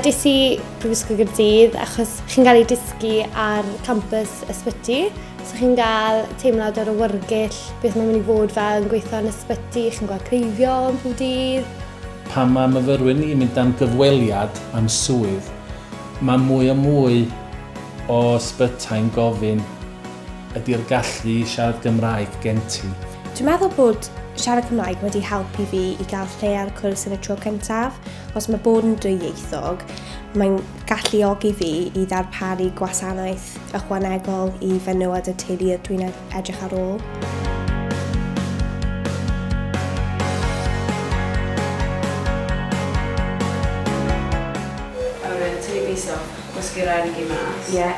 Des i Brifysgol Gaerdydd achos chi'n cael ei dysgu ar campus ysbyty. So chi'n cael teimlad o'r awyrgyll, beth mae'n mynd i fod fel yn gweithio yn ysbyty, chi'n gweld cleifion pob dydd. Pan mae myfyrwyr ni'n mynd am gyfweliad am swydd, mae mwy a mwy o ysbytai'n gofyn ydy'r gallu i siarad Gymraeg gen ti? Dwi'n meddwl bod siarad Cymraeg wedi helpu fi i gael lle ar y cwrs yn y tro cyntaf. Os mae bod yn dwyieithog, mae'n galluogi fi i ddarparu gwasanaeth ychwanegol i fenywod y teuluoedd dwi'n edrych ar ôl. A wedyn tynnu bys off, gwasgu'r aer i gyd mas. Ie.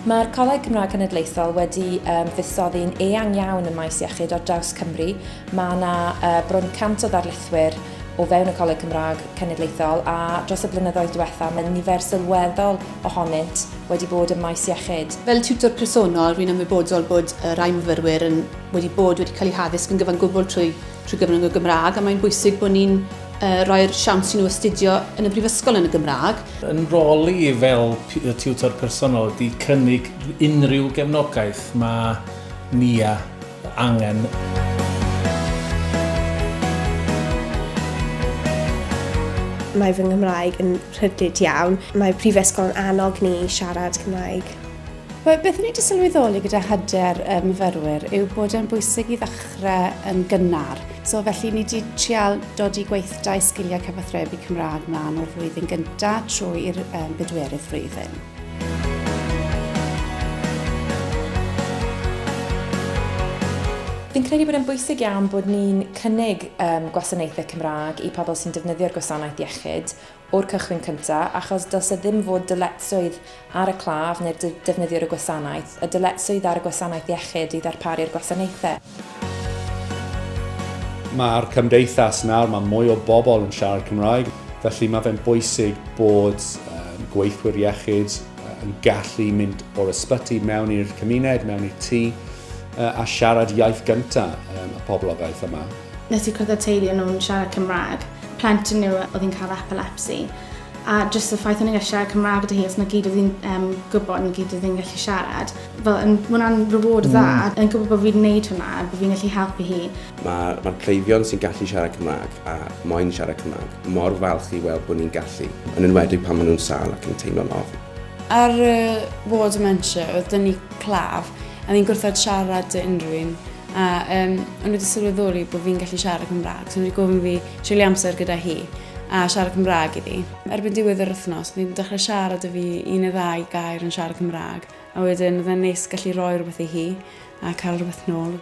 Mae'r Coleg Cymraeg Cenedlaethol wedi um, fuddsoddi'n eang iawn ym maes iechyd ar draws Cymru. Mae yna uh, bron 100 o ddarlithwyr o fewn y Coleg Cymraeg Cenedlaethol a dros y blynyddoedd diwetha' mae nifer sylweddol ohonynt wedi bod ym maes iechyd. Fel tiwtor personol, rwy'n ymwybodol bod y rhai myfyrwyr yn wedi bod wedi cael eu haddysg yn gyfan gwbl trwy, trwy gyfrwng y Gymraeg a mae'n bwysig bod ni'n uh, rhoi'r siawns i nhw astudio yn y brifysgol yn y Gymraeg. Yn rôl i fel tiwtor personol ydy cynnig unrhyw gefnogaeth mae Nia angen. Mae fy Nghymraeg yn rhydlyd iawn. Mae prifysgol yn annog ni i siarad Cymraeg. Wel, beth o'n i wedi sylweddoli gyda hyder y myfyrwyr yw bod e'n bwysig i ddechrau yn gynnar. So felly ni wedi trial dod i gweithdai sgiliau cyfathrebu Cymraeg mlaen o'r flwyddyn gyntaf trwy i'r um, bedwerydd flwyddyn. Fi'n credu bod e'n bwysig iawn bod ni'n cynnig um, gwasanaethau Cymraeg i pobl sy'n defnyddio'r gwasanaeth iechyd o'r cychwyn cyntaf, achos dylse ddim fod dyletswydd ar y claf neu'r defnyddiwr y gwasanaeth, y dyletswydd ar y gwasanaeth iechyd i ddarparu'r gwasanaethau. Mae'r cymdeithas nawr, mae mwy o bobl yn siarad Cymraeg, felly mae fe'n bwysig bod um, gweithwyr iechyd yn gallu mynd o'r ysbyty mewn i'r cymuned, mewn i'r tŷ, a siarad iaith gyntaf um, y poblogaeth yma. Nes i cwrdd â teulu o'n nhw'n siarad Cymraeg, plentyn nhw oedd hi'n cael epilepsi. A jyst y ffaith o'n i'n gallu siarad Cymraeg gyda hi, os na gyd oedd hi'n um, gwybod, na gyd oedd hi'n gallu siarad. Fel, yn, ma hwnna'n reward dda, mm. yn gwybod bod fi'n gwneud hwnna, bod fi'n gallu helpu hi. Mae'r ma cleifion sy'n gallu siarad Cymraeg a moyn siarad Cymraeg mor falch i weld bod ni'n gallu, yn enwedig pan maen nhw'n sâl ac yn teimlo'n ofn. Ar y ward dementia, oedd dyn ni claf, a ni'n gwrthod siarad dy unrhyw un. A um, o'n wedi sylweddoli bod fi'n gallu siarad Cymraeg, so o'n wedi gofyn fi treulio amser gyda hi a siarad Cymraeg iddi. Erbyn diwedd yr wythnos, o'n i'n dechrau siarad â fi un neu ddau gair yn siarad Cymraeg, a wedyn oedd e'n neis gallu rhoi rhywbeth i hi a cael rhywbeth nôl.